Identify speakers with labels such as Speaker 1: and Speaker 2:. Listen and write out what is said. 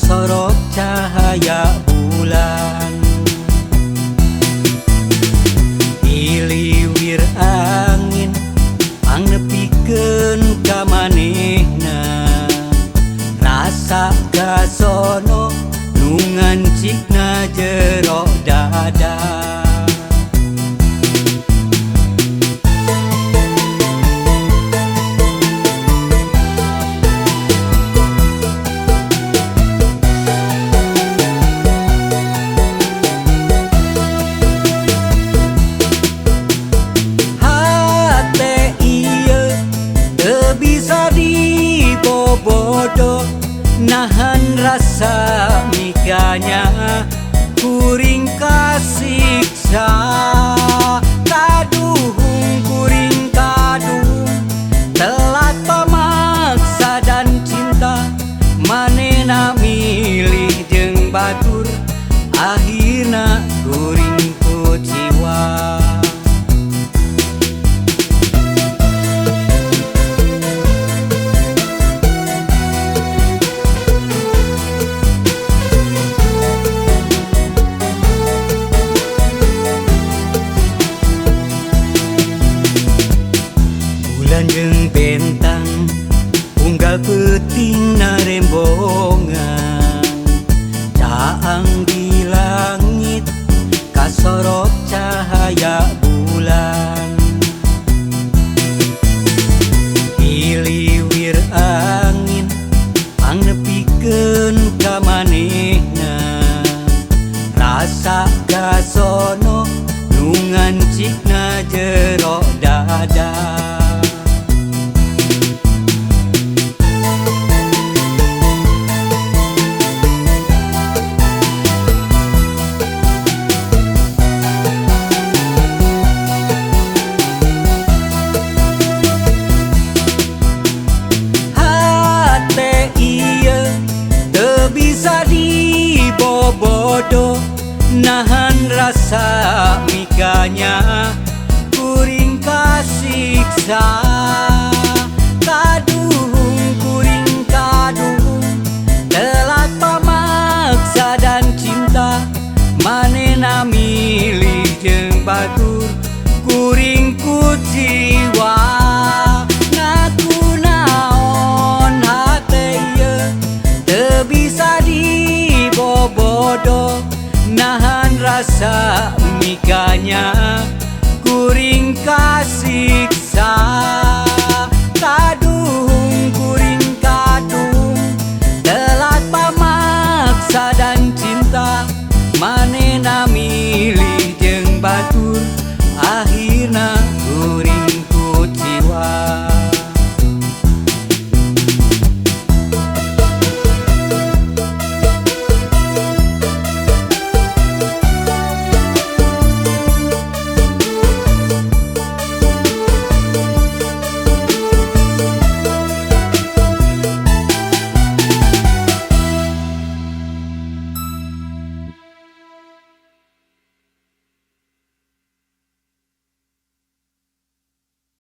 Speaker 1: kasorot cahaya bulan. Iliwir angin pangnepikeun ka manehna, rasa gasono nu ngancikna jero dada. Bodoh nahan rasa mikanya kuring kasiksa. Kaduhung kuring kaduhung telat pamaksa dan cinta, manena milih jeung batur akhirna kuring kuciwa. Bulan jeung bentang unggal peuting narembongan, caang di langit kasorot cahaya bulan. Iliwir angin pangnepikeun ka manehna, rasa gasono nu ngancikna jero dada. Bodoh nahan rasa mikanya kuring kasiksa. Kaduhung kuring kaduhung telat pamaksa dan cinta, manena milih jeung batur kuring kuciwa. Ngaku naon hate ieu teu bisa dibobodoh nahan rasa mikanya kuring kasiksa.